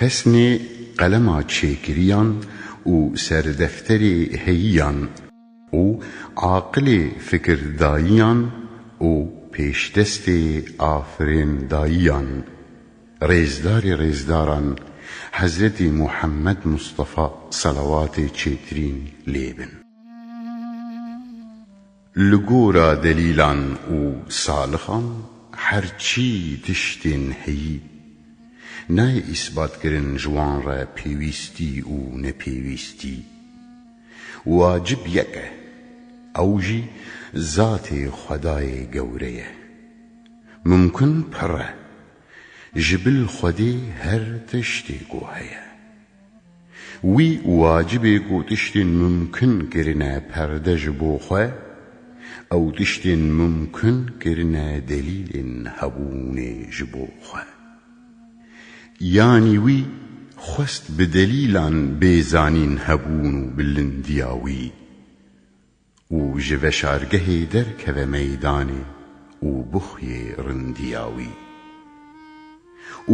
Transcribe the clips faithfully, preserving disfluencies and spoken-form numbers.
Pesnê qelema çêkiriyan û serdefterê heyiyan û aqilê fikirdayiyan û pêşdestê afirêndayiyan, rêzdarê rêzdaran Hezretî Muhammed Mustafa, selawatê çêtirîn lê bin. Li gora delîlan û salixan her çî tiştên heyî nayê îsbatkirin ji wan re pêwîstî û nepêwîstî. Wacib yek e, ew jî zatê Xwedayê gewre ye. Mumkin pir e. Ji bil Xwedê her tiştê ku heye. Wî wacibê ku tiştên mumkin kirine perde ji bo xwe, ew tiştên mumkin kirine delîlên hebûnê ji bo xwe. Yanî wî xwest bi delîlan bê zanîn hebûn û bilindiya wî. û ji veşargehê derkeve meydanê û bixuyê rindiya wî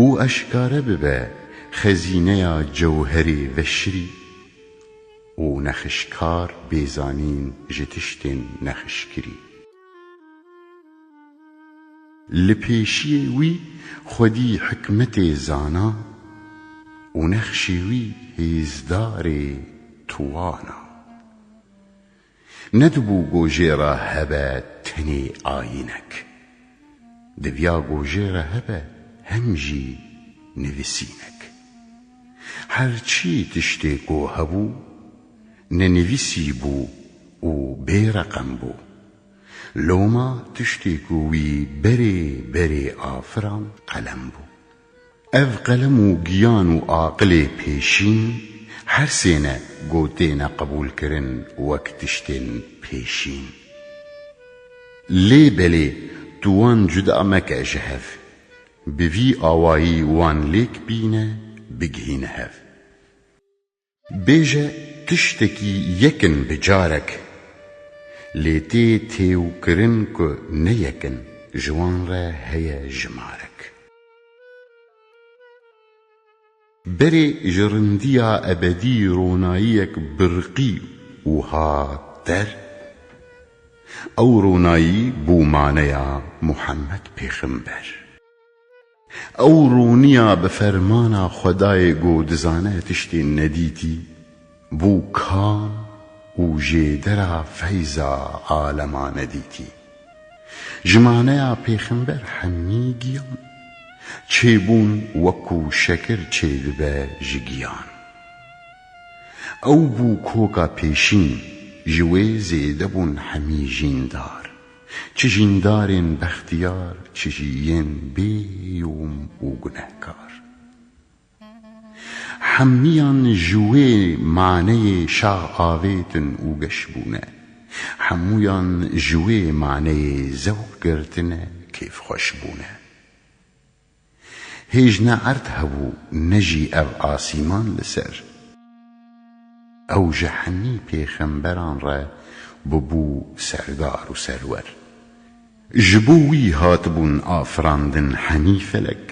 û eşkare bibe xezîneya cewherê veşirî û nexişkar bê zanîn ji tiştên nexişkirî. Li pêşiyê wî xwedî hikmetê zana û nexşê wî hêzdarê tuwana. Nedibû ku jê re hebe tenê ayinek. Diviya ku jê re hebe hem jî nivîsînek. Her çi tiştê ku hebû, nenivîsî bû û bê reqem bû. Loma tiştê ku wî berê berê afiran qelem bû. Ev qelem û giyan û aqilê pêşîn her sê ne ku têne qebûlkirin wek tiştên pêşîn. Lê belê tu wan cuda meke ji hev. Bi vî awayî wan lêk bîne, bigihîne hev. Bêje tiştekî yek in bi carek, lê tê têwkirin ku ne yek in, ji wan re heye jimarek. Berê ji rindiya ebedî ronayiyek birqî û hat der. Ew ronayî bû maneya Muhammed Pêxember. Ew rûniya bi fermana Xwedayê ku dizane tiştên nedîtî, bû kam û jêdera feyza alema nedîtî. Ji maneya Pêxember hemî giyan, çêbûn wekû şekir çêdibe ji giyan. Ew bû koka pêşîn, ji wê zêde bûn hemî jîndar. Çi jîndarên bextiyar, çi jî yên bêyûm û gunehkar. Hemiyan ji wê maneyê şax avêtin û geş bûne. Hemûyan ji wê maneyê zewq girtine, kêfxweş bûne. Hêj ne erd hebû, ne jî ev asîman li ser. Ew ji hemî pêxemberan re bibû serdar û serwer. Ji bo wî hatibûn afirandin hemî felek,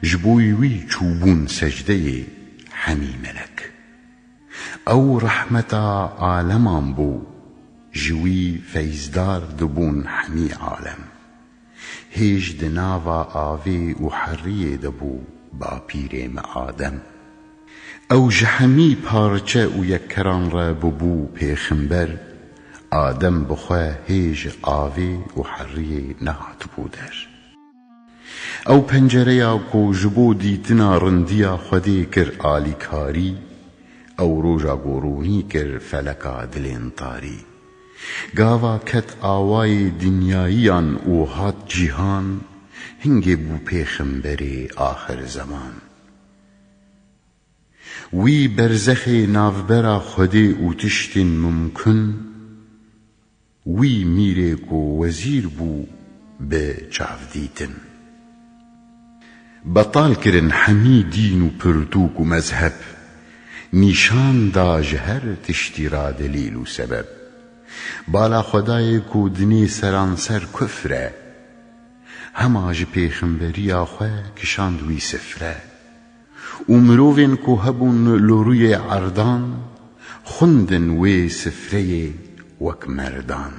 ji bo wî çûbûn secdeyê hemî melek. Ew rehmeta aleman bû, ji wî feyzdar dibûn hemî alem. Hêj di nava avê û heriyê de bû bapîrê me Adem. Ew ji hemî parçe û yekkeran re bûbû pêxember, Adem bi xwe hêj avê û heriyê nehatibû der. Ew pencereya ku ji bo dîtina rindiya Xwedê kir alîkarî, ew roja ku rûnî kir feleka dilên tarî. Gava ket awayê dinyayiyan û hat cîhan, hingê bû pêxemberê axir zeman. Wî berzexê navbera Xwedê û tiştên mumkin, wî mîrê ku wezîr bû bi çavdîtin. Betal kirin hemî dîn û pirtûk û mezheb, nîşan da ji her tiştî ra delîl û sebeb. Bala Xwedayê ku dinê seranser kufr e, hema ji pêxemberiya xwe kişand wî sifre. Û mirovên ku hebûn li rûyê erdan, xwindin wê sifreyê wek merdan.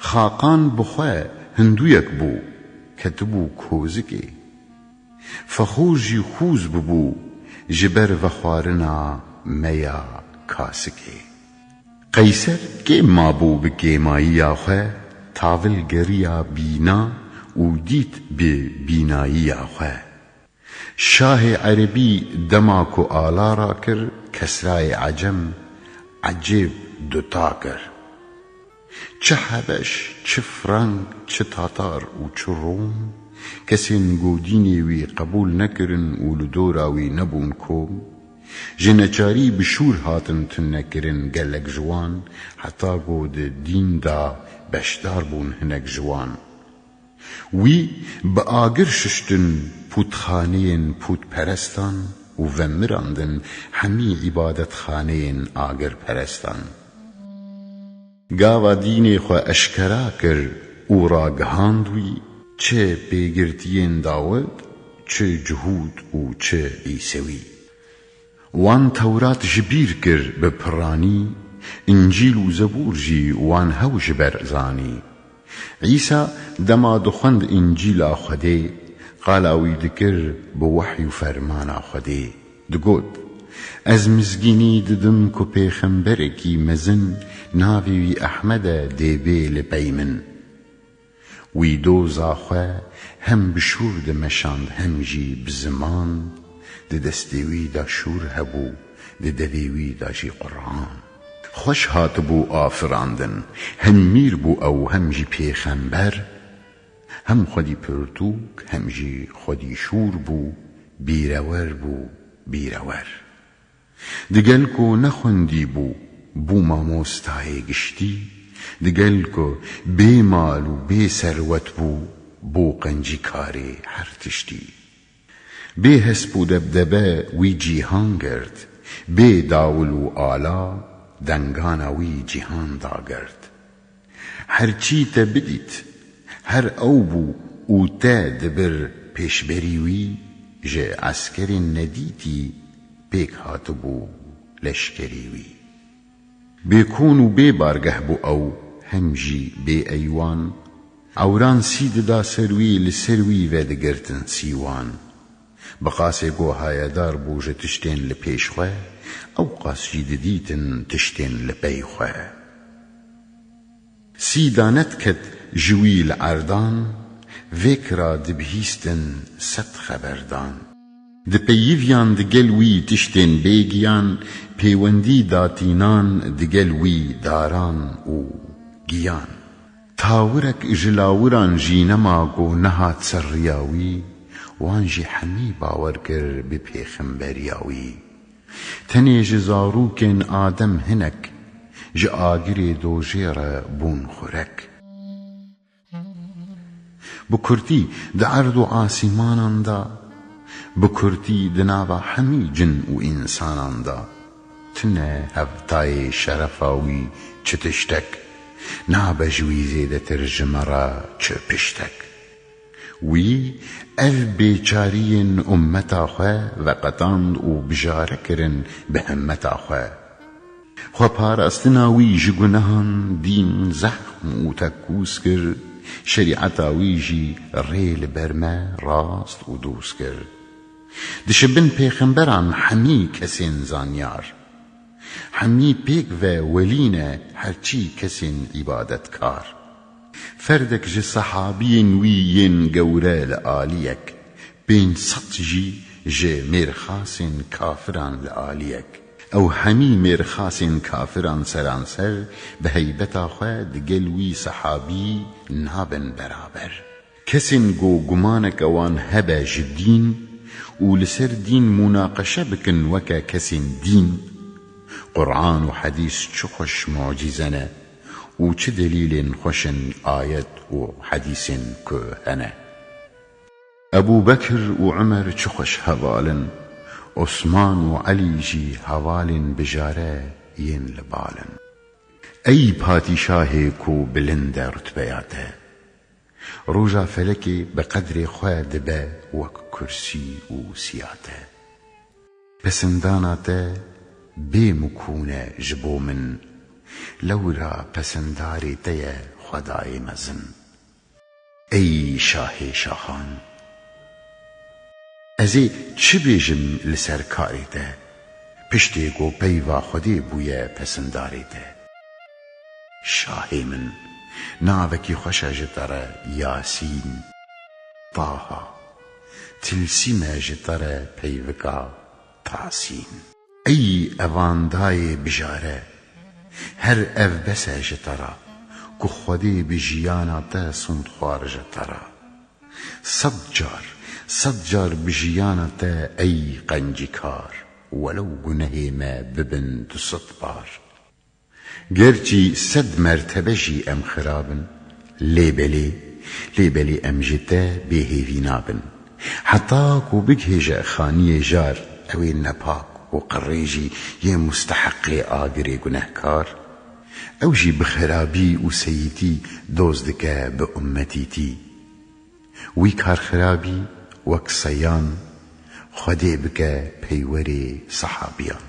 Xaqan bi xwe hindûyek bû, ketibû kozikê. Fexûr jî xûz bibû ji ber vexwarina meya kasikê. Qeyser kêm mabû bi kêmayiya xwe, tavil geriya bîna û dît bi bînayiya xwe. Şahê Erebî dema ku ala rakir, Kesrayê Ecem ecêb duta kir. Çi Hebeş, çi Frank, çi Tatar û çi Rom, kesên godînê wî qebûl nekirin û li dora wî nebûn kom. Ji neçarî bi şûr hatin tunekirin gelek ji wan, heta ku di dîn de beşdar bûn hinek ji wan. Wî bi agir şiştin pûtxaneyên pûtperestan û vemirandin hemî îbadetxaneyên agirperestan. Gava dînê xwe eşkera kir û ragihand wî, çi pêgirtiyên Dawid, çi Cihûd û çi Îsewî. Wan Tewrat ji bîr kir bi piranî, Încîl û Zebûr jî wan hew ji ber zanî. Îsa dema dixwend Încîla Xwedê, qala wî dikir bi wehy û fermana Xwedê. Digot, "Ez mizgînî didim ku pêxemberekî mezin, navê wî Ehmed e, dê bê li pey min." Wî doza xwe hem bi şûr dimeşand, hem jî bi ziman, di destê wî de şûr hebû, di devê wî de jî Quran. Xweş hatibû afirandin, hem mîr bû ew, hem jî pêxember, hem xwedî pirtûk, hem jî xwedî şûr bû, bîrewer bû, bîrewer. Digel ku nexwendî bû, bû mamostayê giştî, digel ku bê mal û bê serwet bû, bû qencîkarê her tiştî. Bê hesp û debdebe wî cîhan girt, bê dawil û ala dengana wî cîhan dagirt. Her çî te bidît, her ew bû û te dibir pêşberî wî, ji eskerên nedîtî pêk hatibû leşkerî wî. Bê kon û bê bargeh bû ew, hem jî bê eywan, ewran sî dida ser wî, li ser wî vedigirtin sîwan. Bi qasê ku hayedar bû ji tiştên li pêş xwe, ew qas jî didîtin tiştên li pey xwe. Sî dane diket ji wî li erdan, vêk ra dibihîstin sed xeberdan. Dipeyiviyan digel wî tiştên bêgiyan, pêwendî datînan digel wî daran û giyan. Tawirek ji lawiran jî nema ku nehat ser riya wî, wan jî hemî bawer kir bi pêxemberiya wî. Tenê ji zarokên Adem hinek, ji agirê dojê re bûn xurek. Bi kurtî di erd û asîmanan de, bi kurtî di nava hemî cin û însanan de, tune hevtayê şerefa wî çi tiştek, nabe ji wî zêdetir ji me re çi piştek. Wî ev bêçariyên ummeta xwe veqetand û bijare kirin bi himmeta xwe. Xweparastina wî ji gunehan dîn zehm û tekûz kir, şerîeta wî jî rê li ber me rast û dûz kir. Dişibin pêxemberan hemî kesên zanyar. Hemî pêk ve welî ne herçî kesên îbadetkar. Ferdek ji sehabiyên wî yên gewre li aliyek, pênc sed jî ji mêrxasên kafiran li aliyek. Ew hemî mêrxasên kafiran seranser bi heybeta xwe digel wî sehabî nabin beraber. Kesên ku gumaneke wan hebe ji dîn û li ser dîn munaqeşe bikin weke kesên dîn, Quran û hedîs çi xweş mucîze ne û çi delîlên xweş in ayet û hedîsên ku hene. Ebû Bekir û Umer çi xweş heval in, Osman û Elî jî hevalên bijare yên li bal in. Ey padîşahê ku bilind e rutbeya te, roja felekê bi qedrê xwe dibe wek kursî û siya te. Pesindana te bê mukûn e ji bo min, lewra pesindarê te ye Xwedayê mezin. Ey şahê şahan, ez ê çi bêjim li ser karê te, piştê ku peyva Xwedê bûye pesindarê te? Şahê min, navekî xweş e ji te re Yasîn, Taha, tilsîm e ji te re peyvika Tasîn. Ey evandayê bijare, her ev bes e ji te re, ku Xwedê bi jiyana te sundxwar ji te re. Sed car, sed car bi jiyana te ey qencîkar, welew gunehê me bibin du sed bar. Gerçî sed mertebe jî em xirab in, lê belê, lê belê em ji te bêhêvî nabin. Heta ku bigihêje xaniyê jar, ew ê nepak û qirêjî yê musteheqê agirê gunehkar, ew jî bi xirabî û seyîtî doz dike bi ummetîtî. Wî karxirabî wek seyan Xwedê bike peywerê sehabiyan.